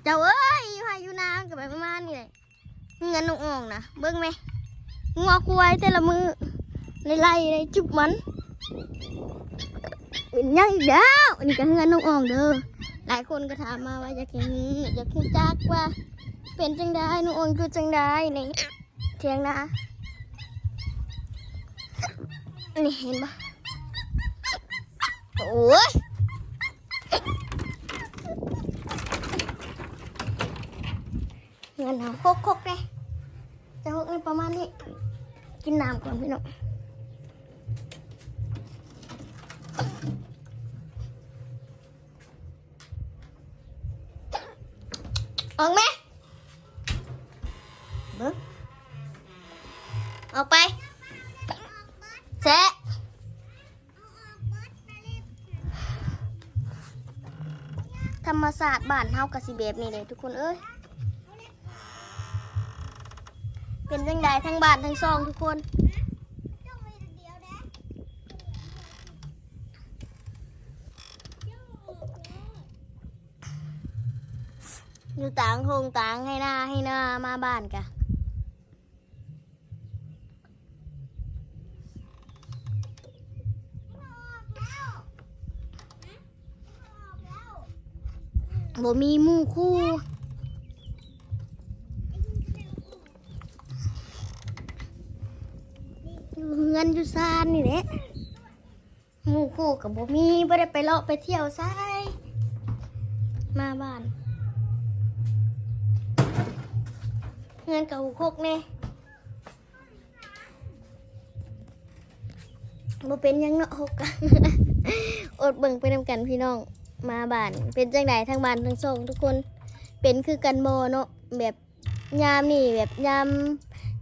ເຕົ້າເອີຍ ຢູ່ໄຮ່ຢູ່ນາມັນກໍໄປປະມານນີ້ແຫຼະ. ເຮືອນນ້ອງອອງນະ ເບິ່ງແມ ງົວຄວາຍແຕ່ລະມື້ ໄລ່ໆ ໄລ່ຈຸບມັນ. ເປັນຫຍັງອີກແລ້ວ? ອັນນີ້ກໍເຮືອນນ້ອງອອງເດີ. ຫຼາຍຄົນກໍຖາມມາວ່າຢາກເຫັນ ຢາກຮູ້ຈັກວ່າເປັນຈັ່ງໃດ ນ້ອງອອງຢູ່ຈັ່ງໃດໃນ ຖຽງນາ ນີ້ເຫັນບໍ່? ໂອ້ຍ ເຮືອນເຮົາ ຄົກໆ ເດ້ ຈະຄົກໃນປະມານນີ້. ກິນນ້ຳກ່ອນພີ່ນ້ອງ. ອອກມາ ເບິ່ງ ອອກໄປ ແຊະ. ທຳມະຊາດບ້ານເຮົາກໍຊິແບບນີ້ແຫຼະທຸກຄົນເອີຍ. ເປັນຈັ່ງໃດທັງບ້ານທັງຊ່ອງທຸກຄົນ? ຢູ່ຕາງທົ່ງຕາງໄຮ່ນາ ໄຮ່ນາ ມາບ້ານກະ ບໍ່ມີໝູ່ຄູ່ ຢູ່ເຮືອນຢູ່ຊານນີ້ແຫຼະ. ໝູ່ຄູ່ກໍບໍ່ມີ ບໍ່ໄດ້ໄປເລາະໄປທ່ຽວໃສ ມາບ້ານ ເຮືອນກໍຫົກໆ ແດ່. ບໍ່ເປັນຫຍັງເນາະ ຫົກ ກໍ ອົດເບິ່ງໄປນຳກັນພີ່ນ້ອງ. ມາບ້ານ ເປັນຈັ່ງໃດທັງບ້ານທັງຊ່ອງທຸກຄົນ? ເປັນຄືກັນບໍ່ເນາະ? ແບບ ຍາມນີ້ແບບຍາມ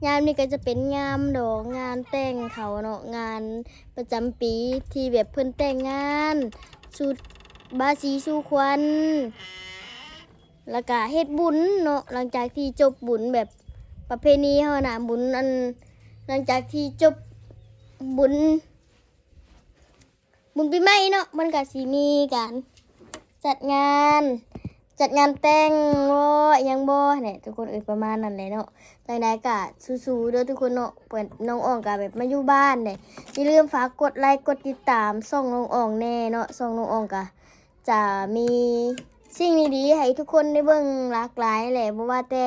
ຍາມນີ້ກໍຈະເປັນຍາມດອກງານແຕ່ງເຂົາເນາະ ງານປະຈຳປີທີ່ແບບເພິ່ນແຕ່ງງານ ສູ່ບາສີສູ່ຂວັນ ແລ້ວກະເຮັດບຸນເນາະ. ຫຼັງຈາກທີ່ຈົບບຸນແບບປະເພນີເຮົານະ ບຸນອັນ ຫຼັງຈາກທີ່ຈົບບຸນ ບຸນປີໃໝ່ເນາະ ມັນກະຊິມີການຈັດງານ ຈັດງານແຕ່ງບໍ່ ອີ່ຫຍັງບໍ່ຫັ້ນແຫຼະທຸກຄົນເອີຍ ປະມານນັ້ນແຫຼະເນາະ. ຈັ່ງໃດກະສູ້ໆເດີທຸກຄົນເນາະ ເພິ່ນ ນ້ອງອອງກະແບບມາຢູ່ບ້ານເດ້. ຢ່າລືມຝາກກົດໄລກົດຕິດຕາມຊ່ອງນ້ອງອອງແດ່ເນາະ. ຊ່ອງນ້ອງອອງກະຈະມີສິ່ງດີໆໃຫ້ທຸກຄົນໄດ້ເບິ່ງຫຼາກຫຼາຍແຫຼະ ບໍ່ວ່າແຕ່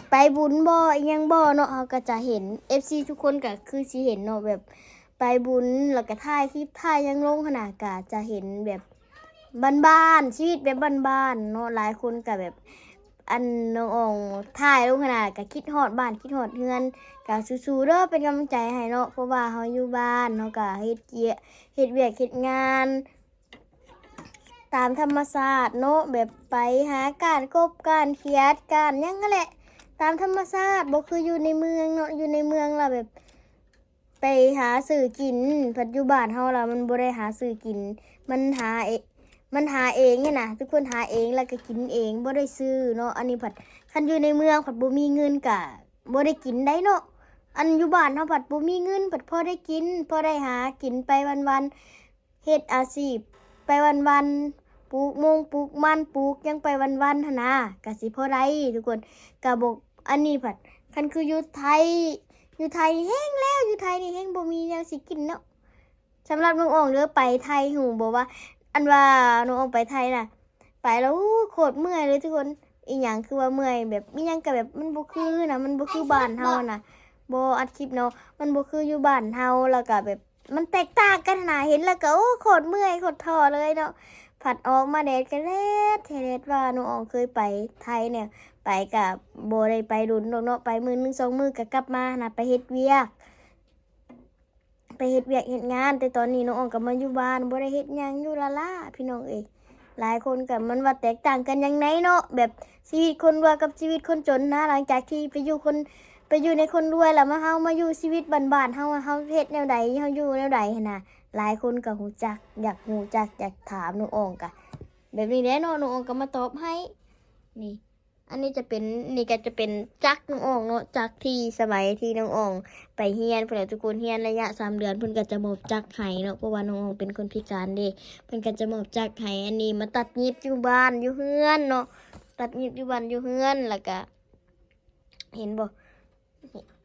ໄປບຸນບໍ່ ອີ່ຫຍັງບໍ່ເນາະ ເຮົາກະຈະເຫັນ ເອັຟຊີ ທຸກຄົນກະຄືຊິເຫັນເນາະ ແບບ ໄປບຸນ ແລ້ວກະຖ່າຍຄລິບ ຖ່າຍຫຍັງລົງຫັ້ນນະ ກະຈະເຫັນແບບບ້ານໆ ຊີວິດແບບບ້ານໆ ເນາະ. ຫຼາຍຄົນກະແບບ ອັນ ນ້ອງອອງຖ່າຍລົງຫັ້ນນະ ກະຄິດຮອດບ້ານ ຄິດຮອດເຮືອນ. ກະສູ້ໆເດີ ເປັນກຳລັງໃຈໃຫ້ເນາະ ເພາະວ່າເຮົາຢູ່ບ້ານ ເຮົາກະເຮັດວຽກ ເຮັດວຽກເຮັດງານຕາມທຳມະຊາດເນາະ ແບບໄປຫາການກົບ ການຂຽດ ການຫຍັງຫັ້ນແຫຼະ ຕາມທຳມະຊາດ ບໍ່ຄືຢູ່ໃນເມືອງເນາະ. ຢູ່ໃນເມືອງລະແບບ ໄປຫາຊື້ກິນ ພັດຢູ່ບ້ານເຮົາລະມັນບໍ່ໄດ້ຫາຊື້ກິນ ມັນຫາເອ ມັນຫາເອງຫັ້ນນະ ທຸກຄົນຫາເອງ ແລ້ວກໍກິນເອງ ບໍ່ໄດ້ຊື້ເນາະ. ອັນນີ້ພັດ ຄັນຢູ່ໃນເມືອງພັດບໍ່ມີເງິນກະບໍ່ໄດ້ກິນໄດ໋ເນາະ. ອັນຢູ່ບ້ານເຮົາພັດບໍ່ມີເງິນ ພັດພໍໄດ້ກິນ ພໍໄດ້ຫາກິນໄປວັນໆ ເຮັດອາຊີບໄປວັນໆ ປູກມົງປູກມັນ ປູກຫຍັງໄປວັນໆ ຫັ້ນນະ ກະຊິພໍໄດ້ທຸກຄົນ. ກະບໍ່ ອັນນີ້ພັດ ຄັນຄືຢູ່ໄທ ຢູ່ໄທແຮງແລ້ວ ຢູ່ໄທນີ້ແຮງບໍ່ມີແນວຊິກິນເນາະ. ສຳລັບນ້ອງອອງເດີ ໄປໄທຮູ້ບໍ່ວ່າ ອັນວ່ານ້ອງອອງໄປໄທນະ ໄປແລ້ວ ໂອ້ ໂຄດເມື່ອຍເລີຍທຸກຄົນ. ອີ່ຫຍັງຄືວ່າເມື່ອຍ ແບບ ອີ່ຫຍັງກະແບບ ມັນບໍ່ຄືນະ ມັນບໍ່ຄືບ້ານເຮົານະ. ບໍ່ອັດຄລິບເນາະ ມັນບໍ່ຄືຢູ່ບ້ານເຮົາ ແລ້ວກະແບບ ມັນແຕກຕ່າງກັນຫັ້ນນະ ເຫັນແລ້ວກໍ ໂອ້ ໂຄດເມື່ອຍ ໂຄດທໍ້ເລີຍເນາະ. ພັດອອກມາແດດກໍແດດແທ້ແດດວ່າ ນ້ອງອອງເຄີຍໄປໄທນີ້ ໄປກໍບໍ່ໄດ້ໄປດົນດອກເນາະ ໄປມື້ໜຶ່ງສອງມື້ກໍກັບມາຫັ້ນນະ ໄປເຮັດວຽກ ໄປເຮັດວຽກເຮັດງານ. ແຕ່ຕອນນີ້ນ້ອງອອງກໍມາຢູ່ບ້ານ ບໍ່ໄດ້ເຮັດຫຍັງ ຢູ່ລ້າໆ ພີ່ນ້ອງເອີຍ. ຫຼາຍຄົນກໍ ມັນວ່າແຕກຕ່າງກັນຫຍັງໃດເນາະ ແບບຊີວິດຄົນລວຍກັບຊີວິດຄົນຈົນນະ. ຫຼັງຈາກທີ່ໄປຢູ່ຄົນ ໄປຢູ່ໃນຄົນລວຍແລ້ວ ມາ ເຮົາມາຢູ່ຊີວິດບ້ານໆ ເຮົາ ເຮົາເຮັດແນວໃດ ເຮົາຢູ່ແນວໃດຫັ້ນນະ. ຫຼາຍຄົນກໍຮູ້ຈັກ ຢາກຮູ້ຈັກ ຢາກຖາມນ້ອງອອງກະແບບນີ້ແຫຼະເນາະ ນ້ອງອອງກໍມາຕອບໃຫ້. ນີ້ ອັນນີ້ຈະເປັນ ນີ້ກໍຈະເປັນຈັກນ້ອງອອງເນາະ ຈັກທີ່ສະໄໝທີ່ນ້ອງອອງໄປຮຽນພຸ້ນແຫຼະທຸກຄົນ. ຮຽນໄລຍະສາມເດືອນ ເພິ່ນກໍຈະມອບຈັກໃຫ້ເນາະ ເພາະວ່ານ້ອງອອງເປັນຄົນພິການເດ້ ເພິ່ນກໍຈະມອບຈັກໃຫ້. ອັນນີ້ມາຕັດຫຍິບຢູ່ບ້ານ ຢູ່ເຮືອນເນາະ. ຕັດຫຍິບຢູ່ບ້ານຢູ່ເຮືອນ ແລ້ວກະ ເຫັນບໍ່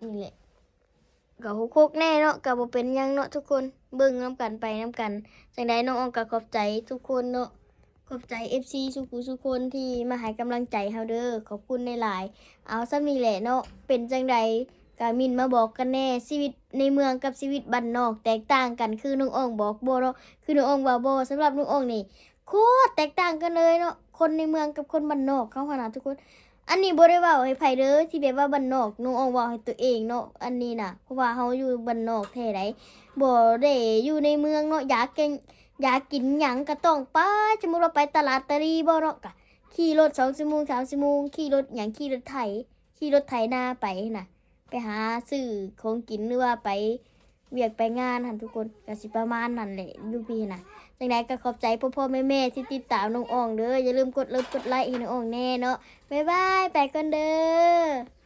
ນີ້ແຫຼະ ກະຫົກໆແດ່ເນາະ ກະບໍ່ເປັນຫຍັງເນາະທຸກຄົນ ເບິ່ງນຳກັນໄປນຳກັນ. ຈັ່ງໃດນ້ອງອອງກະຂອບໃຈທຸກຄົນເນາະ ຂອບໃຈເອັຟຊີທຸກຜູ້ທຸກຄົນທີ່ມາໃຫ້ກຳລັງໃຈເຮົາເດີ ຂອບຄຸນຫຼາຍໆ. ເອົາ ສ່ຳນີ້ແຫຼະເນາະ ເປັນຈັ່ງໃດກະເມັ້ນມາບອກກັນແດ່ ຊີວິດໃນເມືອງກັບຊີວິດບ້ານນອກແຕກຕ່າງກັນຄືນ້ອງອອງບອກບໍ່ເນາະ ຄືນ້ອງອອງເວົ້າບໍ່? ສຳລັບນ້ອງອອງນີ້ ໂຄດແຕກຕ່າງກັນເລີຍເນາະ ຄົນໃນເມືອງກັບຄົນບ້ານນອກເຮົາຫັ້ນນະທຸກຄົນ. ອັນນີ້ບໍ່ໄດ້ເວົ້າໃຫ້ໃຜເດີ ທີ່ແບບວ່າບ້ານນອກ ນ້ອງອອງເວົ້າໃຫ້ຕົວເອງເນາະ ອັນນີ້ນະ ເພາະວ່າເຮົາຢູ່ບ້ານນອກແທ້ໃດ໋ ບໍ່ໄດ້ຢູ່ໃນເມືອງເນາະ. ຢາກກິນ ຢາກກິນຫຍັງກະຕ້ອງໄປ ສົມມຸດວ່າໄປຕະຫຼາດຕະຫຼີບໍ່ເນາະ ກະຂີ່ລົດສອງຊົ່ວໂມງສາມຊົ່ວໂມງ ຂີ່ລົດຫຍັງ ຂີ່ລົດໄຖ ຂີ່ລົດໄຖນາໄປຫັ້ນນະ ໄປຫາຊື້ຂອງກິນ ຫຼືວ່າໄປວຽກໄປງານຫັ້ນທຸກຄົນ ກະຊິປະມານນັ້ນແຫຼະຢູ່ພີ້ຫັ້ນນະ. ຈັ່ງໃດກະຂອບໃຈພໍ່ໆແມ່ໆທີ່ຕິດຕາມນ້ອງອອງເດີ ຢ່າລືມກົດເລີຟກົດໄລໃຫ້ນ້ອງອອງແດ່ເນາະ. ບາຍບາຍ ໄປກ່ອນເດີ.